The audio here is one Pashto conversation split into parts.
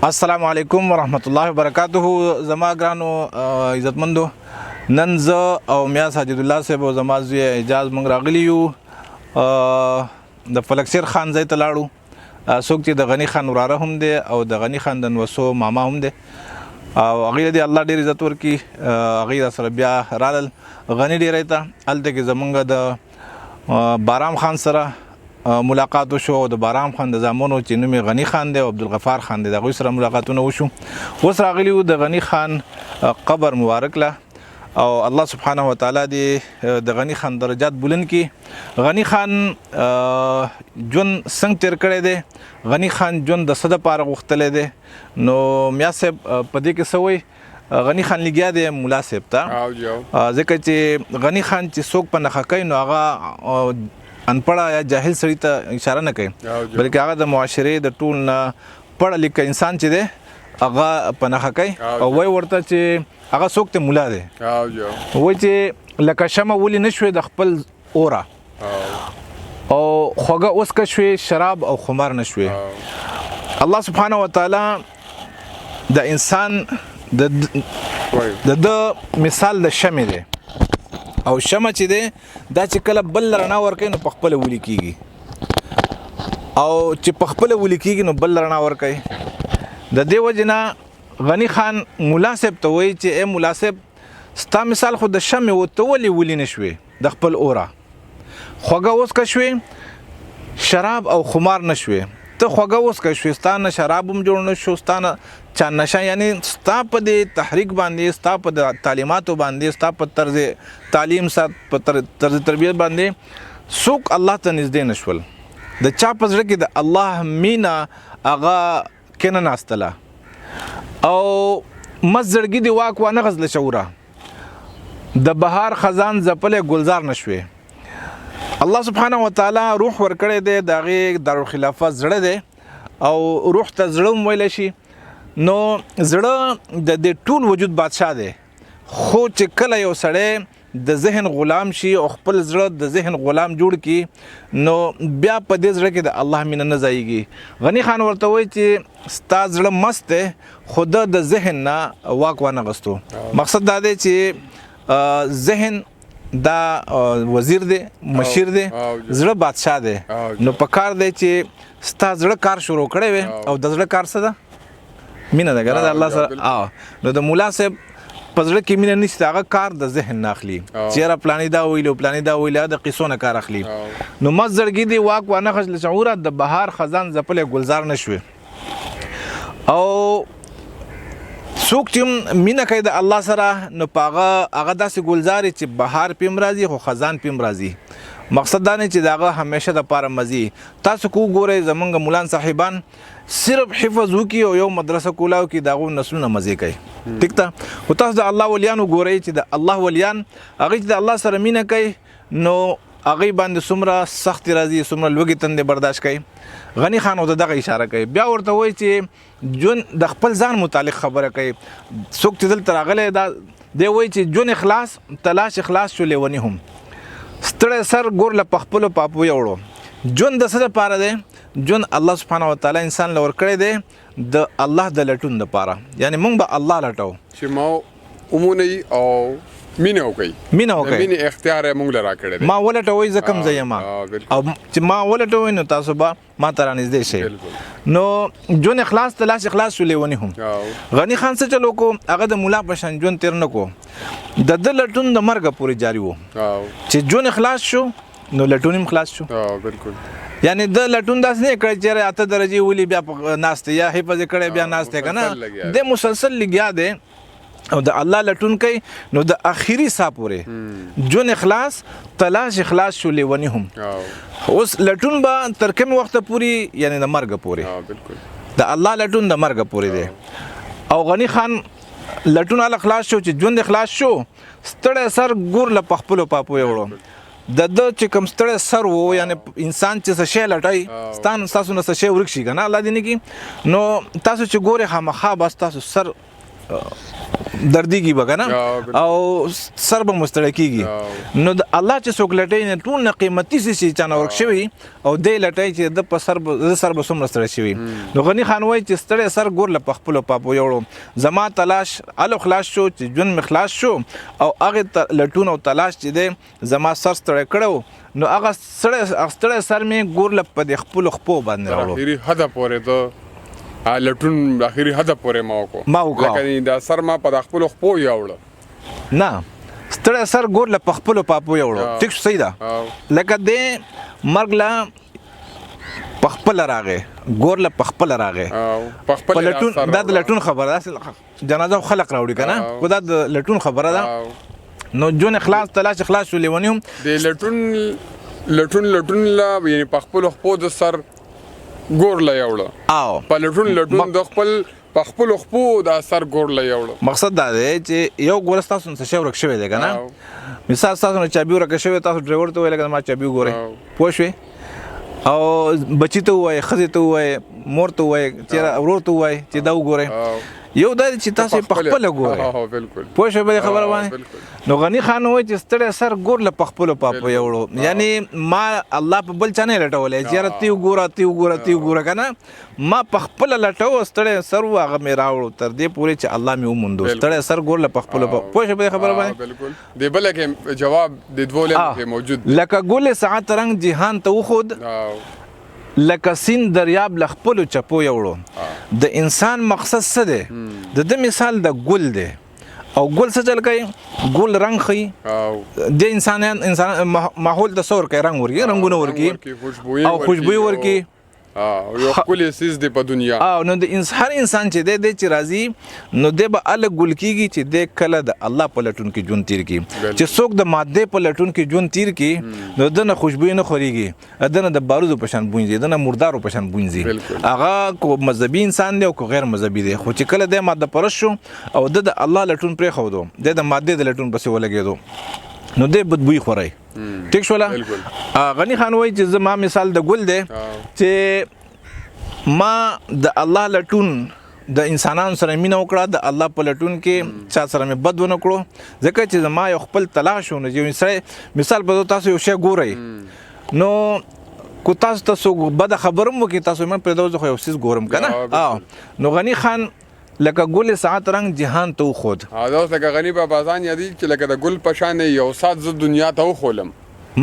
السلام علیکم ورحمت الله وبرکاته. زما ګرانو عزتمندو، نن زه او میا ساجد الله صاحب او زما زوی اعجاز مونږ راغلي یو، د فلکسیر خان ځای ته لاړو، څوک چې د غني خان وراره هم دی او د غني خان د نوسو ماما هم دی، او هغوی له دې الله ډېر عزت ورکړي. هغوی را سره بیا رالل غني ډېری ته. هلته کې زمونږ د بارام خان سره ملاقات وشو او د بارام خان د زامنو چې نوم یې غني خان دی او عبدالغفار خان دی، د هغوی سره ملاقاتونه وشو. اوس راغلي وو د غني خان قبر مبارک له، او الله سبحانه وتعالی دې د غني خان درجات بلند کړي. غني خان ژوند څنګه تیر کړی دی؟ غني خان ژوند د څه دپاره غوښتلی دی؟ نو میا صاحب په دې کې څه وایي؟ غني خان لګیا دی مولا صاحب ته، ځکه چې غني خان چې څوک په نښه کوي نو هغه انپړه یا جاهل سړي ته اشاره نه کوي، بلکې هغه د معاشرې د ټول نه پړه لیکه انسان چې دی هغه په نښه کوي، او وایي ورته چې هغه څوک ته مولا دی، وایي چې لکه شمع ولې نه شوې د خپل اوره، او خوږه اوس که شوې شراب او خمار نه شوې. الله سبحانه وتعالی د انسان د د مثال د شمع دی، او شمع چې دی دا چې کله بل رڼا ورکوي نو په خپله ولي کېږي، او چې په خپله ولي کېږي نو بل رڼا ورکوي. د دې وجې نه غني خان مولا صاحب ته وایي چې ای مولا صاحب، ستا مثال خو د شمع و، ته ولې ولي نه شوې د خپل اوره؟ خوږه اوس که شوې شراب او خمار نه شوې، ته خوږه اوس که شوې، ستا نه شراب هم جوړ نه شو، ستا نه چا نشه، یعنی ستا په دې تحریک باندې، ستا په تعلیماتو باندې، ستا په طرز تعلیم، ستا په طرز تربیت باندې څوک الله ته نږدې نه شول. د چا په زړه کې د الله مینه هغه کښېنه ناستله، او مست زړګي دې واک وانه غزله شعوره، د بهار خزان ځپلی ګلزار نه شوې. الله سبحانه وتعالی روح ورکړی دی، د هغې دارالخلافه زړه دی، او روح ته زړه هم ویلی شي. نو زړه د دې ټول وجود بادشاه دی، خو چې کله یو سړی د ذهن غلام شي او خپل زړه د ذهن غلام جوړ کړي نو بیا په دې زړه کې د الله مینه نه ځایږي. غني خان ورته وایي چې ستا زړه مست دی، خو ده د ذهن نه واک وانه غستو. مقصد دا دی چې ذهن دا وزیر دی، مشیر دی، زړه بادشاه دی. نو په کار دی چې ستا زړه کار شروع کړی وي، او د زړه کار څه ده؟ مینه ده که نه د الله سره. نو د مولا صاحب په زړه کې مینه نشته، هغه کار د ذهن نه اخلي چې یاره پلاني دا ویلي او پلاني دا ویلي، د قصو نه کار اخلي. نو مست زړګي دې واک وانه خست له شعوره، د بهار خزان ځپلی ګلزار نه شوې. او څوک چې مینه کوي د الله سره نو په هغه هغه داسې ګلزار چې بهار پې هم راځي خو خزان پې هم راځي. مقصد دا نه چې د هغه همیشه دپاره مزي. تاسو که وګورئ زمونږ مولان صاحبان صرف حفظ وکړي او یو مدرسه کولاو کې د هغو نسلونه مزې کوي، ټیک ده. خو تاسو د الله ولیان وګورئ چې د الله ولیان هغوی چې د الله سره مینه کوي نو هغوی باندې څومره سختې راځي، څومره لوږې تندې برداشت کوي. غني خان ورته دغه اشاره کوي، بیا ورته وایي چې ژوند د خپل ځان متعلق خبره کوي. څوک چې دلته راغلی دا دی وایي چې ژوند اخلاص تلاش اخلاص شو لیونی هم ستړی سر ګور له په خپلو پاپو یوړو. ژوند د څه دپاره دی؟ ژوند الله سبحانه وتعالی انسان له ورکړی دی د الله د لټون دپاره، یعنی مونږ به الله لټو چې ما ومونئ او مینه وکړئ، مینه وکړئ، مینې اختیار یې مونږ له راکړی دی. ما ولټوئ زه کوم ځای یم، او چې ما ولټوئ نو تاسو به ما ته رانږدې شئ. نو ژوند اخلاص تلاش اخلاص شو لیونی هم. غني خان څه چلو کو؟ هغه د مولا په شان ژوند تیر نه کو، د ده لټون د مرګه پورې جاري وو. چې ژوند اخلاص شو نو لټون هم خلاص شو. بالکل. یعنی د لټون داسې نه کړی چې 8 درجې ولي بیا ناست دی، یا حفظ یې کړی بیا ناست دی که نه، دی مسلسل لګیا دی او د الله لټون کوي. نو د اخري سا پورې ژوند اخلاص تلاش اخلاص شو لیونی هم. اوس لټون به تر کوم وخته پورې؟ یعنی د مرګه پورې. د الله لټون د مرګه پورې دی. او غني خان لټون هله خلاص شو چې ژوند اخلاص شو، ستړی سر ګور له په خپلو پاپو یې وړو. د ده چې کوم ستړی سر و، یعنی انسان چې څه شی لټوي ستاسو نه څه شی ورک شي که نه، الله دې نه کړي، نو تاسو چې ګورئ خامخا به ستاسو سر دردیږي به کنه او سر به مستړی کیږي. نو د الله چې څوک لټوي نه، ټول نه قیمتي څه چې چا نه ورک شوي او دی لټوي چې د په سر د سر به څومره ستړی شوي. نو غني خان وایي چې ستړی سر ګور له په خپلو پاپو یوړو، زما تلاش الو خلاص شو چې ژوند مې خلاص شو، او هغې لټون او تلاش چې دی زما سر ستړی کړی، نو هغه ستړی سر مې ګور له په دې خپلو خپو باندې راوړو. اخري حده پورې ته لټون، اخري حده پورې ما وکړو، ما وکړو، لکه دا سر ما په خپلو خپو یوړو. نه، ستړی سر ګور له په خپلو پاپو یوړو، ټیک شو، صحیح ده. لکه دې مرګ له په خپله راغی، ګور له په خپله راغی، په لټون. دا د لټون خبره ده، جنازه خلق راوړي که نه، خو دا د لټون خبره ده. نو ژوند خلاص، تلاش خلاص شو، لیونی هم د لټون لټون لټون لا، یعنی په خپلو خپو د سر ګور له یوړو، او په لټون لټون د خپل په خپلو خپو د سر ګور له یوړو. مقصد دا دی چې یو ګور ستاسو څه شی ورک شوی دی که نه، مثال ستاسو نه چابي ورکه شوې، تاسو ډرایور ته وویل که ما چابي وګورئ، پوه شوې؟ او بچي ته ووایې، ښځې ته ووایې، مور ته ووایې، چې ورور ته ووایې چې دا وګورئ. یو دا چې تاسو په خپله ګورئ، پوه شوې په دې خبره باندې؟ نو غني خان وایي چې ستړی سر ګور له په خپلو پاپو یوړو، یعنی ما الله په بل چا نه لټولی چې یاره تی وګوره، تی وګوره، تی وګوره، که نه، ما په خپله لټوو، ستړی سر و هغه مې راوړو تر دې پورې چې الله مې وموندو. ستړی سر ګور له په خپلو، پوه شوې په دې خبره باندې؟ بالکل، دې بله کې جواب د دوو لینو کې موجود. لکه ګل ساعت رنګ جهان ته وښود، لکه سیند دریاب له خپلو چپو یوړو. د انسان مقصد څه دی؟ د ده مثال د ګل دی، او ګل څه چل کوي؟ ګل رنګ ښیي، د انسان ماحول ته څه ورکوي؟ رنګ ورکوي، رنګونه ورکوي او خوشبویي ورکوي، یو ښکلی څیز دی په دنیا. نو د هر انسان چې دی، دی چې راځي نو دی به هله ګل کېږي چې دی کله د الله په لټون کې ژوند تېر کړي. چې څوک د مادې په لټون کې ژوند تېر کړي نو ده نه خوشبویي نه خورېږي، ده نه د بارودو په شان بوی ځي، ده نه مردارو په شان بوی ځي. هغه کو مذهبي انسان دی او کو غیر مذهبي دی، خو چې کله دی ماده پرست شو او ده د الله لټون پرېښودو، دی د مادې د لټون پسې ولګېدو، نو دی بدبویي خورئ. ټیک شوله؟ غني خان وایي چې زما مثال د ګل دی چې ما د الله لټون د انسانانو سره مینه وکړه، د الله په لټون کې چا سره مې بد ونه کړو، ځکه چې زما یو خپل تلاش و. نو یو سړی مثال په تاسو یو شی ګورئ، نو کو تاسو ته څوک بده خبره هم وکړي، تاسو مې پرېږدئ، زه خو یو څیز ګورم که نه. نو غني خان لکه ګل ساعت رنګ جهان ته وښود. دا اوس لکه غني بابا ځان یادېږي چې لکه د ګل په شان یې یو ساعت زه دنیا ته وښولم،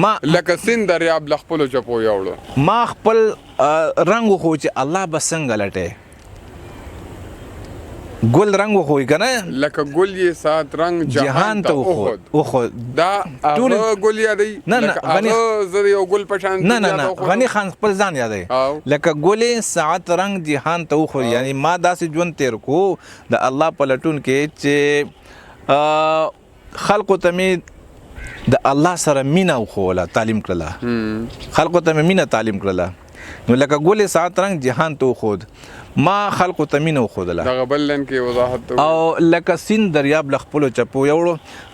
ما لکه سیند دریاب له خپلو چپو یوړو. ما خپل رنګ وښود چې الله به څنګه لټوي. ګل رنګ وښوي که نه، لکه ګل یې ساعت رنګ جهان ته وښود. وښود. دا هغه ګل یادوي؟ نه، نه، غني هغه زه یو ګل په شان نه، نه، نه، غني خان خپل ځان یادوي. لکه ګل یې ساعت رنګ جهان ته وښود، یعنی ما داسې ژوند تېر کو د الله په لټون کې چې خلقو ته مې د الله سره مینه وښوله، تعلیم کړله، خلقو ته مې مینه تعلیم کړله. نو لکه ګل ساعت رنګ جهان ته وښود، ما خلقو ته مینه وښودله. دغه بل لاین کې وضاحت ته او لکه سیند دریاب له خپلو چپو یوړو.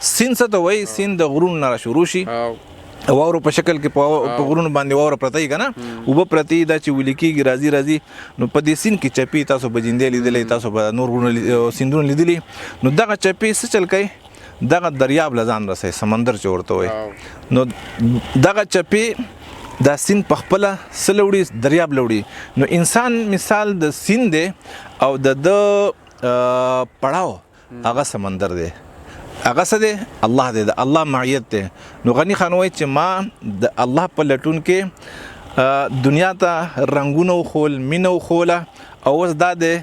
سیند څه ته وایي؟ سیند د غرونو نه را شروع شي، واورو په شکل کې په غرونو باندې واوره پرته وي که نه، اوبه پرتې وي، دا چې ویلي کېږي راځي راځي. نو په دې سیند کې چپې تاسو به جیندې لیدلې، تاسو به نور غرونه سیندونه لیدلي. نو دغه چپې څه چل کوي؟ دغه دریاب له ځان رسوي، سمندر چې ورته وایي. نو دغه چپې دا سیند په خپله څه لوړي؟ دریاب لوړي. نو انسان مثال د سیند دی او د ده پړاو هغه سمندر دی، هغه څه دی؟ الله دی، د الله معیت دی. نو غني خان وایي چې ما د الله په لټون کې دنیا ته رنګونه وښول، مینه وښوله، او اوس دا دی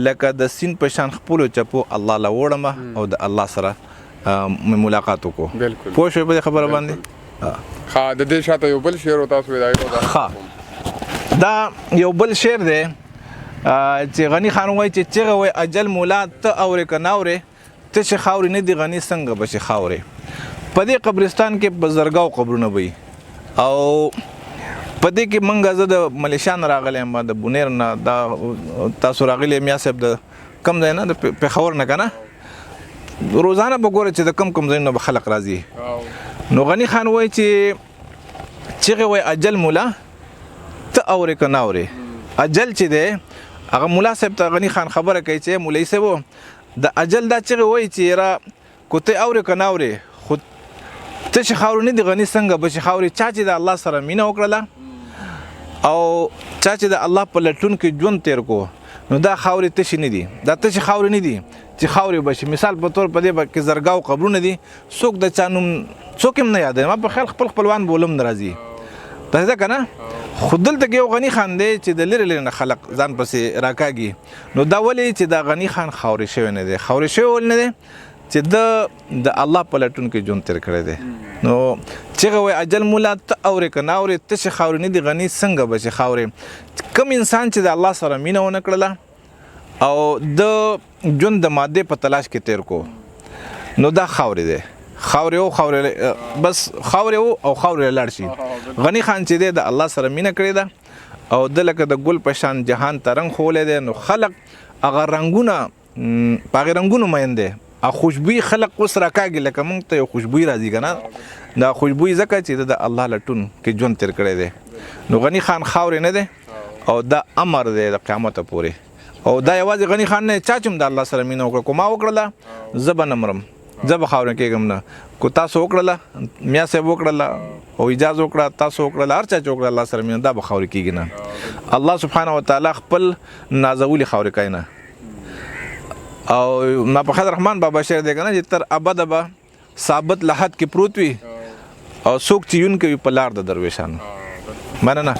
لکه د سیند په شان خپلو چپو الله له وړمه او د الله سره مې ملاقات وکړو. پوه شوې په دې خبره باندې؟ ښه، د دې شاته یو بل شعر و تاسو یې دا یو ښه، دا یو بل شعر دی چې غني خان وایي چې چغه وایي اجل مولا ته اورې که نه اورې، ته چې خاورې نه دي غني څنګه به چې خاورې. په دې قبرستان کې په زرګاو قبرونه به وي، او په دې کې مونږ زه د ملیشیا نه راغلی یم، د بونیر نه، دا تاسو راغلی یم، یا صاحب د کوم ځای نه، د پېښور نه که نه، روزانه به ګوره چې د کوم کوم ځایونو به خلک راځي. نو غني خان وایي چې چغې وایي اجل مولا ته اورې که نه اورې. اجل چې دی هغه مولا صاحب ته غني خان خبره کوي چې مولوي صاحب د اجل دا چغې وایي چې یاره که ته اورې که نه اورې، خو تشې خاورې نه دي، غني څنګه به شي خاورې؟ چا چې د الله سره مینه وکړله او چا چې د الله په لټون کې ژوند تیر کو، نو دا خاورې تشې نه دي، دا تشې خاورې نه دي چې خاورې به شي. مثال په تور په دې کې زرګاو قبرونه دي، څوک د چا نوم څوک هم نه یادوي، ما په خیال خپل خپلوان بولم نه راځي، داسې ده که نه؟ خو دلته کې یو غني خان دی چې د لرې لرې نه خلک ځان پسې راکاږي. نو دا ولې چې دا غني خان خاورې شوی نه دی؟ خاورې شوی ولې نه دی؟ چې ده د الله په لټون کې ژوند تېر کړی دی. نو چغه وایي اجل مولا ته اورې که نه اورې، تشې خاورې نه دي، غني څنګه به شي خاورې؟ کوم انسان چې د الله سره مینه ونه کړله او د ژوند د مادې په تلاش کې تیر کو، نو دا خاورې دی، خاورې او خاورې، بس خاورې او خاورې لاړ شي. غني خان چې دی د الله سره مینه کړې ده او د لکه د ګل په شان جهان ته رنګ ښوولی دی، نو خلک هغه رنګونه په هغې رنګونو مین دی او خوشبویي خلک اوس راکاږي، لکه موږ ته یو خوشبویي راځي که نه، دا خوشبویي ځکه چې د الله لټون کې ژوند تېر کړی دی. نو غني خان خاورې نه دی او دا امر دی د قیامته پورې. او دا یوازې غني خان نه، چا چې هم د الله سره مینه وکړه، که ما وکړله زه به نه مرم، زه به خاورې کېږم نه، که تاسو وکړله، میا صاحب وکړله او اجاز وکړه، تاسو وکړله، هر چا چې وکړه الله سره مینه، دا به خاورې کېږي نه. الله سبحانه وتعالی خپل نازولي خاورې کوي نه. او ما په خیر رحمان بابا شعر دی که نه چې تر ابده به ثابت لحد کې پروت وي او څوک چې یون کوي په لار د درویشانو. مننه.